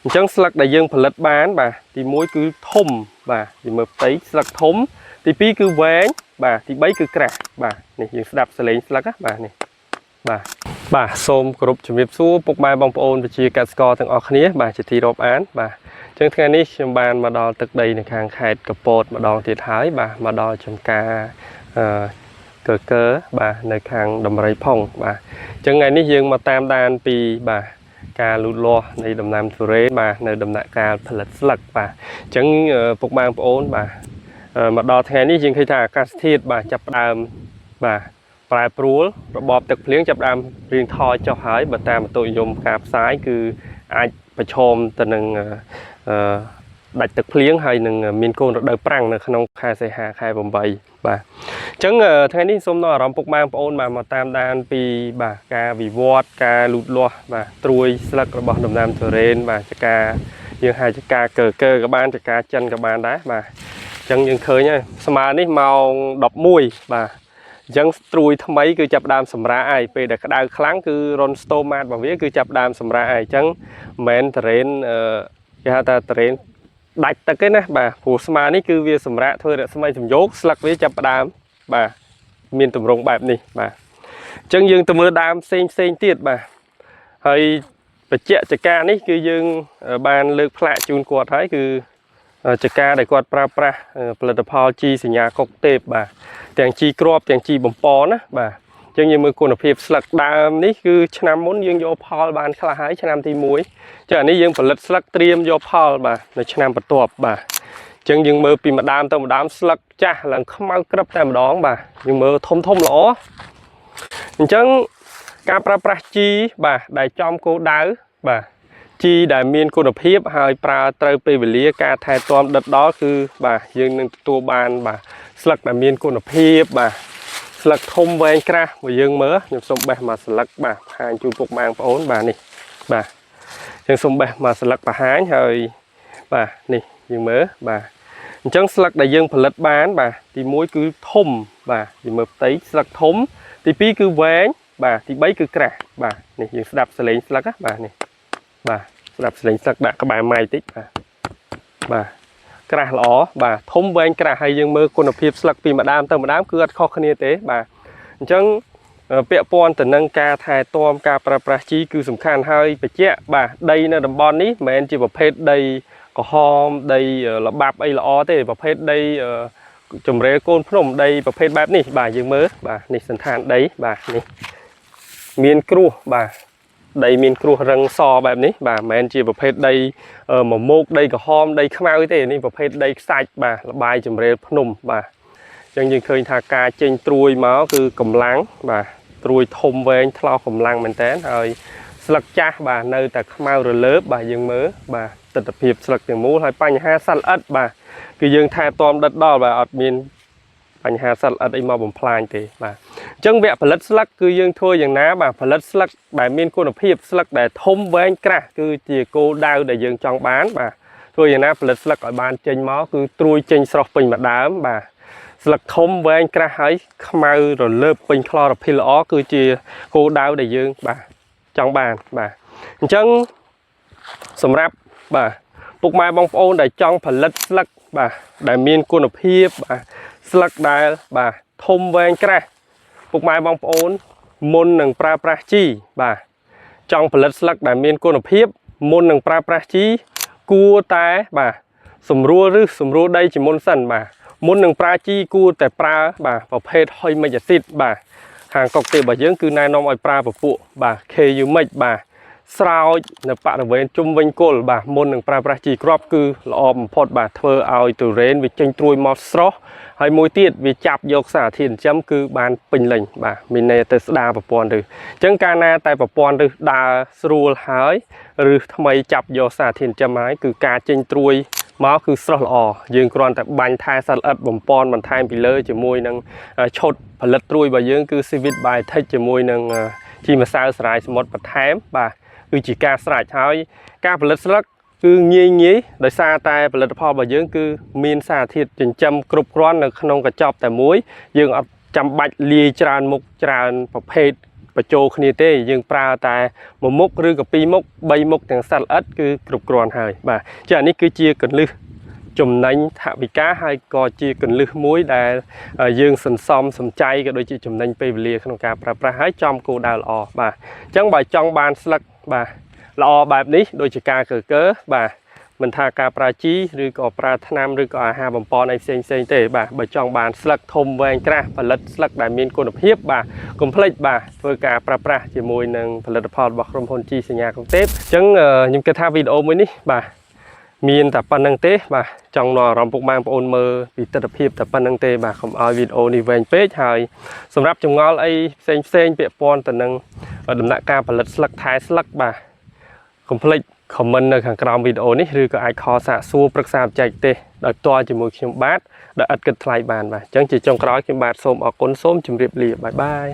អញ្ចឹងស្លឹកដែលយើងផលិតបានបាទទី1គឺធំបាទយើងមើលផ្ទៃស្លឹកធំទី2គឺវែងបាទទី3គឺក្រាស់បាទនេះយើងស្ដាប់សលេងស្លឹកណាបាទនេះបាទបាទសូមគោរពជំរាបសួរពុកម៉ែបងប្អូនប្រជាកសិករទាំងអស់គ្នាបាទជាទីរាប់អានបាទអញ្ចឹងថ្ងៃនេះខ្ញុំបានមកដល់ទឹកដីនៅខាងខេត្តកពតម្ដងទៀតហើយបាទមកដល់ចំការអឺកើកើបាទនៅខាងដំរីផុងបាទអញ្ចឹងថ្ងៃនេះយើងមកតាមដានពីបាទការលូតលាស់នៃដំណាំទុរេនបាទនៅដំណាក់កាលផលិតស្លឹកបាទអញ្ចឹងពុកម៉ែបងប្អូនបាទមកដល់ថ្ងៃនេះយើងឃើញថាអាកាសធាតុបាទចាប់ផ្ដើមបាទប្រែប្រួលរបបទឹកភ្លៀងចាប់ផ្ដើមរៀងថយចុះហើយបើតាមឧតុនិយមការផ្សាយគឺអាចប្រឈមទៅនឹងអឺដាច់ទឹកភ្លៀងហើយនឹងមានកូនរដូវប្រាំងនៅក្នុងខែសីហាខែ8បាទអញ្ចឹងថ្ងៃនេះសូមនាំអារម្មណ៍ពុកម៉ែបងប្អូនបាទមកតាមដានពីបាទការវិវត្តការលូតលាស់បាទត្រួយស្លឹករបស់ដំណាំទុរេនបាទចការយើងហៅចការកើកើក៏បានចការចិនក៏បានដែរបាទអញ្ចឹងយើងឃើញហើយស្មើនេះម៉ោង11បាទអញ្ចឹងត្រួយថ្មីគឺចាប់ផ្ដើមសម្រាកហើយពេលដែលក្តៅខ្លាំងគឺរុនស្តូម៉ាតរបស់វាគឺចាប់ផ្ដើមសម្រាកហើយអញ្ចឹងមិនមែនទុរេនអឺគេហៅថាទុរេនដាច់ទឹកទេណាបាទព្រោះស្មើនេះគឺវាសម្រាកធ្វើរស្មីសំយោគស្លឹកវាចាប់ផ្ដើមបាទមានទម្រង់បែបនេះបាទអញ្ចឹងយើងទៅមើលដើមផ្សេងផ្សេងទៀតបាទហើយបច្ចៈចការនេះគឺយើងបានលើកផ្លាកជូនគាត់ហើយគឺចការដែលគាត់ប្រើប្រាស់ផលិតផលជីសញ្ញាកុកទេពបាទទាំងជីគ្រាប់ទាំងជីបំពន់ណាបាទអញ្ចឹងយើងមើលគុណភាពស្លឹកដើមនេះគឺឆ្នាំមុនយើងយកផលបានខ្លះហើយឆ្នាំទី1ចឹងអានេះយើងផលិតស្លឹកត្រៀមយកផលបាទនៅឆ្នាំបន្ទាប់បាទអញ្ចឹងយើងមើលពីម្ដើមទៅម្ដើមស្លឹកចាស់ឡើងខ្មៅក្រឹបតែម្ដងបាទយើងមើលធំធំល្អអញ្ចឹងការប្រើប្រាស់ជីបាទដែលចំគោលដៅបាទជីដែលមានគុណភាពហើយប្រើត្រូវពេលវេលាការថែទាំដិតដល់គឺបាទយើងនឹងទទួលបានបាទស្លឹកដែលមានគុណភាពបាទស្លឹកធំវែងក្រាស់បើយើងមើលខ្ញុំសូមបេះមួយស្លឹកបាទបង្ហាញជូនពុកម៉ែបងប្អូនបាទនេះបាទយើងសូមបេះមួយស្លឹកបង្ហាញហើយបាទនេះយើងមើលបាទអញ្ចឹងស្លឹកដែលយើងផលិតបានបាទទី1គឺធំបាទយើងមើលផ្ទៃស្លឹកធំទី2គឺវែងបាទទី3គឺក្រាស់បាទនេះយើងស្ដាប់សលេងស្លឹកណាបាទនេះបាទស្ដាប់សលេងស្លឹកដាក់ក្បែរម៉ៃតិចបាទបាទក្រាស់ល្អបាទធំវែងក្រាស់ហើយយើងមើលគុណភាពស្លឹកពីម្ដើមទៅម្ដើមគឺអត់ខុសគ្នាទេបាទអញ្ចឹងពាក់ព័ន្ធទៅនឹងការថែទាំការប្រើប្រាស់ជីគឺសំខាន់ហើយបញ្ជាក់បាទដីនៅតំបន់នេះមិនមែនជាប្រភេទដីក្រហមដីល្បាប់អីល្អទេប្រភេទដីជំរេលកូនភ្នំដីប្រភេទបែបនេះបាទយើងមើលបាទនេះសន្តានដីបាទនេះមានគ្រោះបាទដីមានគ្រោះរឹងសបែបនេះបាទមិនមែនជាប្រភេទដីមមោកដីក្រហមដីខ្មៅទេនេះប្រភេទដីខ្សាច់បាទលបាយជំរេលភ្នំបាទអញ្ចឹងយើងឃើញថាការចេញត្រួយមកគឺកម្លាំងបាទត្រួយធំវែងថ្លោកម្លាំងមែនតើហើយស្លឹកចាស់បាទនៅតែខ្មៅរលើបបាទយើងមើលបាទទិដ្ឋភាពស្លឹកទាំងមូលហើយបញ្ហាសត្វល្អិតបាទគឺយើងថែទាំដិតដល់បាទអត់មានបញ្ហាសត្វល្អិតអីមកបំផ្លាញទេបាទអញ្ចឹងវគ្គផលិតស្លឹកគឺយើងធ្វើយ៉ាងណាបាទផលិតស្លឹកដែលមានគុណភាពស្លឹកដែលធំវែងក្រាស់គឺជាគោលដៅដែលយើងចង់បានបាទធ្វើយ៉ាងណាផលិតស្លឹកឲ្យបានចេញមកគឺត្រួយចេញស្រស់ពេញមួយដើមបាទស្លឹកធំវែងក្រាស់ហើយខ្មៅរលើបពេញក្លរភីលល្អគឺជាគោលដៅដែលយើងបាទចង់បានបាទអញ្ចឹងសម្រាប់បាទពុកម៉ែបងប្អូនដែលចង់ផលិតស្លឹកបាទដែលមានគុណភាពបាទស្លឹកដែលបាទធំវែងក្រាស់ពុកម៉ែបងប្អូនមុននឹងប្រើប្រាស់ជីបាទចង់ផលិតស្លឹកដែលមានគុណភាពមុននឹងប្រើប្រាស់ជីគួរតែបាទសម្រួលឬសម្រួលដីជាមុនសិនបាទមុននឹងប្រើជីគួរតែប្រើបាទប្រភេទហុយមិចអាស៊ីតបាទខាងកុកទេរបស់យើងគឺណែនាំឲ្យប្រើពពួកបាទ KU Mix បាទស្រោចនៅបរិវេណជុំវិញគល់បាទមុននឹងប្រើប្រាស់ជីគ្រាប់គឺល្អបំផុតបាទធ្វើឲ្យទុរេនវាចេញត្រួយមកស្រស់ហើយមួយទៀតវាចាប់យកសារធាតុចិញ្ចឹមគឺបានពេញលេញបាទមានន័យទៅស្ដារប្រព័ន្ធឬអញ្ចឹងកាលណាតែប្រព័ន្ធឬដើរស្រួលហើយឬថ្មីចាប់យកសារធាតុចិញ្ចឹមហើយគឺការចេញត្រួយមកគឺស្រស់ល្អយើងគ្រាន់តែបាញ់ថែសត្វល្អិតបំពន់បន្ថែមពីលើជាមួយនឹងឈុតផលិតត្រួយរបស់យើងគឺ Civic Biotech ជាមួយនឹងជីម្សៅសរាយសមុទ្របន្ថែមបាទគឺជាការស្រេចហើយការផលិតស្លឹកគឺងាយងាយដោយសារតែផលិតផលរបស់យើងគឺមានសារធាតុចិញ្ចឹមគ្រប់គ្រាន់នៅក្នុងកញ្ចប់តែមួយយើងអត់ចាំបាច់លាយច្រើនមុខច្រើនប្រភេទប បញ្ចូលគ្នាទេយើងប្រើតែមួយមុខឬក៏ពីរមុខបីមុខទាំងសត្វល្អិតគឺគ្រប់គ្រាន់ហើយបាទចាអានេះគឺជាកលឹះចំណេញថវិកាហើយក៏ជាកលឹះមួយដែលយើងសន្សំសំចៃក៏ដូចជាចំណេញពេលវេលាក្នុងការប្រើប្រាស់ហើយចំគោលដៅល្អបាទអញ្ចឹងបើចង់បានស្លឹកបាទល្អបែបនេះដូចជាការកើកើបាទមិនថាការប្រើជីឬក៏ប្រើថ្នាំឬក៏អាហារបំប៉នអីផ្សេងផ្សេងទេបាទបើចង់បានស្លឹកធំវែងក្រាស់ផលិតស្លឹកដែលមានគុណភាពបាទកុំភ្លេចបាទធ្វើការប្រើប្រាស់ជាមួយនឹងផលិតផលរបស់ក្រុមហ៊ុនជីសញ្ញាកុងទេពអញ្ចឹងខ្ញុំគិតថាវីដេអូមួយនេះបាទមានតែប៉ុណ្្នឹងទេបាទចង់នាំអារម្មណ៍ពុកម៉ែបងប្អូនមើលពីទស្សនវិជ្ជាតែប៉ុណ្្នឹងទេបាទកុំឲ្យវីដេអូនេះវែងពេកហើយសម្រាប់ចម្ងល់អីផ្សេងផ្សេងពាក់ព័ន្ធទៅនឹងដំណាក់ការផលិតស្លឹកថែស្លឹកបាទកុំភ្លេច comment នៅខាងក្រោមវីដេអូនេះឬក៏អាច call សាកសួរប្រឹក្សាបច្ចេកទេសដោយផ្ទាល់ជាមួយខ្ញុំបាទដោយឥតគិតថ្លៃបានបាទអញ្ចឹងជាចុងក្រោយខ្ញុំបាទសូមអរគុណសូមជម្រាបលា bye bye.